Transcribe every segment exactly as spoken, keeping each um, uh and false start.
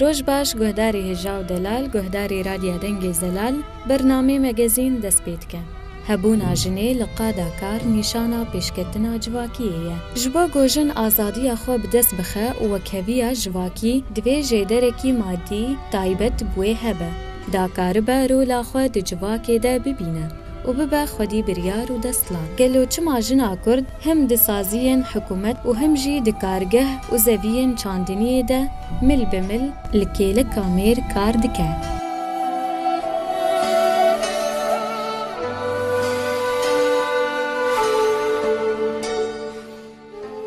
Roj baş, guhdarê hêja û delal, guhdarê Radya Dengê Zelal, bernamê Megezîn dest pê dike. Hebûna jinê li qada kar nîşana pêşketina civakiyê ye. Ji bo ku jin azadiya xwe bi dest bixe û wekheviya civakî, divê jêderekî madî taybet bi wê hebe, da karibe rola xwe di civakê de bibîne û bibe xwedî biryar û destlan. Gelo çima jina Kurd hem di saziyên hikûmet û hem jî di kargeh û zeviyên çandiniyê de mil bi mil li kêleka mêr kar dike?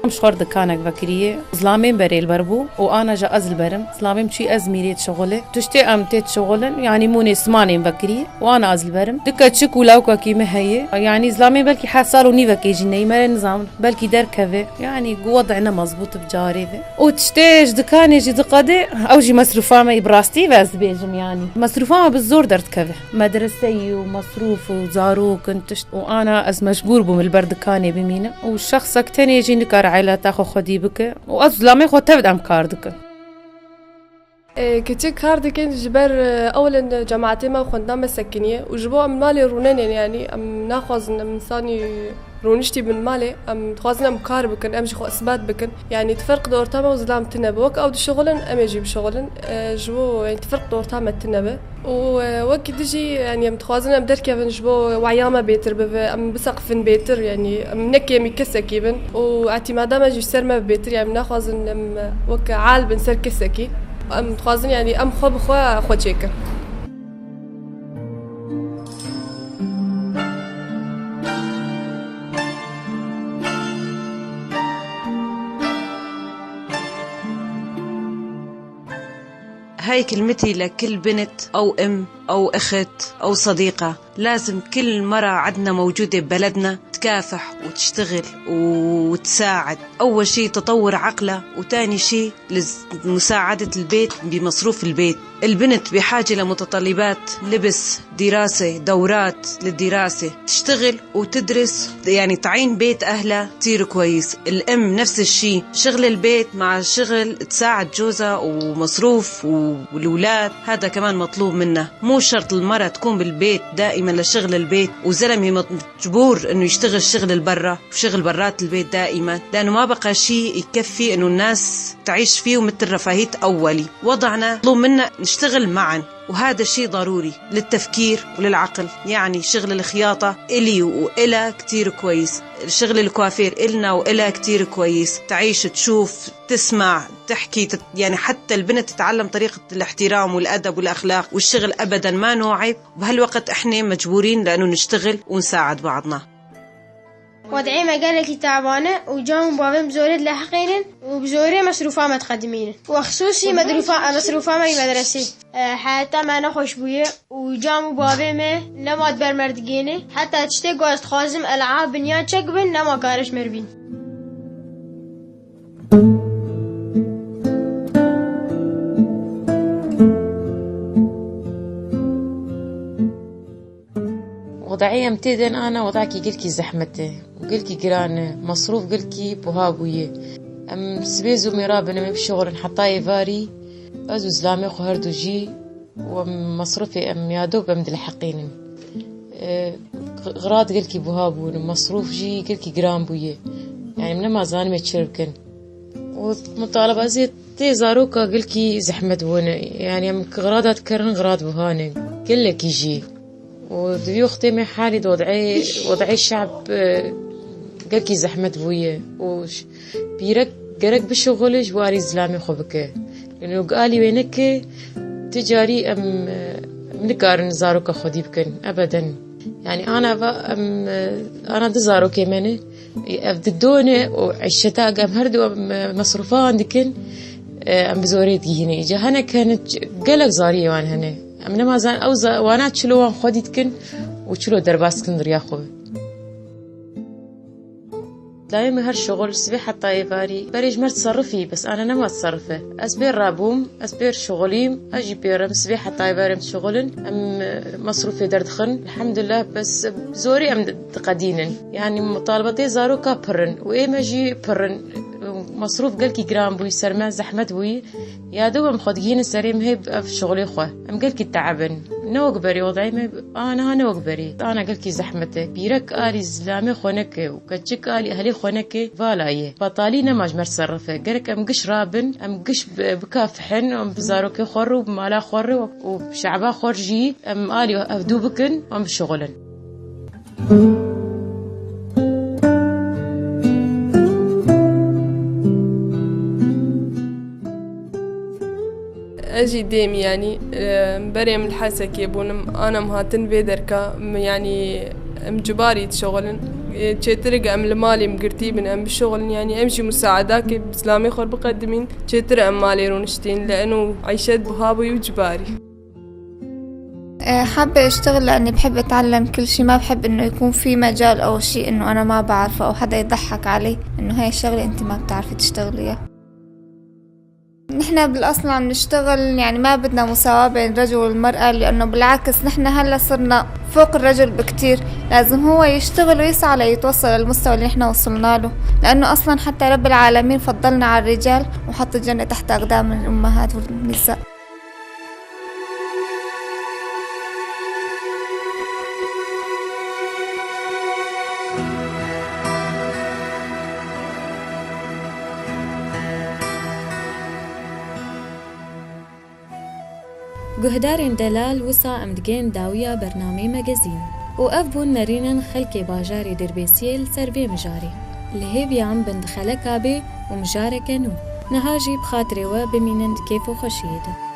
Em ji xwe re dikanek vekiriye. Zilamê berê li ber bû û ana jî ez li ber im. Zilamê min çû Ezmîrê dişixule. Tiştê em tê dişixulin, yanî mûnê simanê min vekiriye û ana ez li ber im. Du keçik û lawkekî min heye. Yanî zilamê belkî heft sal û nîvekê jî neyê me re, nizanim. Belkî derkeve. Yanî ku wedê ne mezbût bi carê ve. Û tiştê ji dikanê jî diqede, ew jî mesrûfa me yî bi rastî ve ez dibêjim yanî. Mesrûfa me bi zor derdikeve. Medreseyî û mesrûf û zarok in tişt. Û ana ez mecbûr bûm li ber dikanê bimînim. Û şexsek tenê jî nikare eylata xwe xwedî bike. Û ez zilamê xwe tev de em kar dikin. E, keçik kar dikin ji ber, e, ewlen cemaetê me û xwendina me sekiniye û ji bo em malê rûnenên, yanî em naxwazin em insanî rûniştî bin malê, em dixwazin em kar bikin, em jî xwe isbat bikin. Yanî ferq di orta me û zilam tine be. Wek ew dişixulin, em ê jî bişixulin. E, ji bo, yanî ferq di orta me tine be. Û, e, wekî din jî, yanî em dixwazin em derkevin ji bo weya me bêtir bibe, em biseqifin bêtir, yanî em ne kêmî kesekî bin û îtîmada me jî ji ser me bi bêtir, yanî em naxwazin em wek al bin ser kesekî. Em dixwazin, yanî em xwe bi xwe xwe çêkin. هاي كلمتي لكل بنت أو أم أو أخت أو صديقة. لازم كل مرة عدنا موجودة ببلدنا تكافح وتشتغل وتساعد. أول شي تطور عقلها، وتاني شي لز-، مساعدة البيت بمصروف البيت. البنت بحاجة لمتطلبات لبس، دراسة، دورات للدراسة، تشتغل وتدرس، يعني تعين بيت أهلها كتير كويس. الأم نفس الشي، شغل البيت مع شغل تساعد جوزها ومصروف والولاد، هذا كمان مطلوب منها. مو شرط المرأة تكون بالبيت دائمًا لشغل البيت، وزلمة مجبور إنه يشتغل شغل البرا وشغل برات البيت دائمًا، لأنه ما بقى شي يكفي إنه الناس تعيش فيه ومثل رفاهية أولي. وضعنا مطلوب منا نشتغل معًا، وهذا الشي ضروري للتفكير وللعقل. يعني شغل الخياطة إلي وإلها كتير كويس، شغل الكوافير إلنا وإلها كتير كويس، تعيش، تشوف، تسمع، تحكي، تت-، يعني حتى البنت تتعلم طريقة الاحترام والأدب والأخلاق، والشغل أبدًا ما نوعب، وبهالوقت إحنا مجبورين لأنه نشتغل ونساعد بعضنا. وضعي مجالك تعبانة وجام بابم بزوري لحقينن وبزوري مصروفا متقدمين وخصوصي مدروفا مصروفا مي مدرسي. حياتا ما نخوش بويه وجام بابي مي لما تبر مردقيني حتى تشتي قوز تخوازم ألعاب بنيان تشكبن لما كارش مربين. Wedayê em tê de ana wedakî gelkî zehmet e û gelkî giran e, mesrûf gelkî buha bûye. Em sibê zû mêrabin em ê bişuxulin heta êvarî, ez û zilamê xwe her du jî û em mesrûfê em ya do em diliheqînin. E, xirad gelkî buha bûn, mesrûf jî gelkî giran bûye. Yani em nema zanimê çi bikin. Û mutaleba zê tê zaroka gelkî zehmet bûne. Yani em xirada dikerin xirad buha ne. Gelekî jî. Û di vî wextê me halî di wed'ê, wed'ê şe'b, e, gelkî zehmet bûye. Û ş-, pîrek gerek bişuxule ji bo alî zilamê xwe bike. Lê û alî wê neke, ti carî em, e, em nikarin zaroka xwedî bikin. Ebeden. Yani ana va em, e, ana di zarokê me ne. Ev di do ne û eşeta em her du em, e, mesrûfan dikin, e, em bi zorê digihîne. Îca hinek hene ç-, gelek zariyê wan hene. Em nema zan ew za-, wana çilo wan xwedî dikin û çilo derbas dikin di riya xwe. Dayê min her şixul sibê heta êvarî. Berê ji me diserifî, bes ana nema diserif e. Ez pê rabûm, ez pê şixulîm, ez jî pê rem sibê heta êvarî em dişixulin. Em, e, mesrûfê derdixin. Elhamdulillah, bes zorî em di-, diqedînin. Yani mutalebetê zaroka pir in û ê me jî pir in. Mesrûf gelkî giran bûyî, ser me zehmet bûyî. Ya do em xwe digihînin serê em hê ev şixulê xwe. Em gelkî teeb in. Ne wek berî, odayê me a niha ne wek berî. Ana gelkî zehmet e. Pîrek alî zilamê xwe neke û keçik alî ehlê xwe neke, vala ye. Betalî nema ji me serif e. Gerek em giş rabin, em giş bi-, bikafihin, em bi zarokê xwe re û bi mala xwe re û bi şe'ba xwe re jî em alî hevdû bikin, em bişixulin. Ez jî dêm, yanî, e, berê em li Hesekê bûn, em ana em hatin vê derka, em, yanî, em cibarî dişixulin. E, çêtir e em li malê em girtî bin, em bişixulin, yanî, em jî musaedakê bi zilamê xwe biqedimîn, çêtir e em malê rûniştîn, li eno eyşet buha bûyî û cibarî. أه، حابة أشتغل لأني بحب أتعلم كل شي، ما بحب إنه يكون في مجال أو شي إنه أنا ما بعرفه أو حدا يضحك علي إنه هاي الشغلة أنت ما بتعرفي تشتغليها. نحن بالأصل عم نشتغل، يعني، ما بدنا مساواة بين الرجل والمرأة، لأنه بالعكس نحن هلأ صرنا فوق الرجل بكتير. لازم هو يشتغل ويسعى ليتوصل للمستوى اللي نحن وصلنا له، لأنه أصلًا حتى رب العالمين فضلنا على الرجال وحط الجنة تحت أقدام الأمهات والنساء. Guhdarên delal, wisa em digên dawiya bernameyê Megezîn. Û ev bûn nerînên xelkê bajarê Dirbêsiyê li ser vê mijarê. Li hêviya em bin di xeleka bê û mijareke nû. Niha jî bi xatirê we bimînin di kêf û xweşiyê de.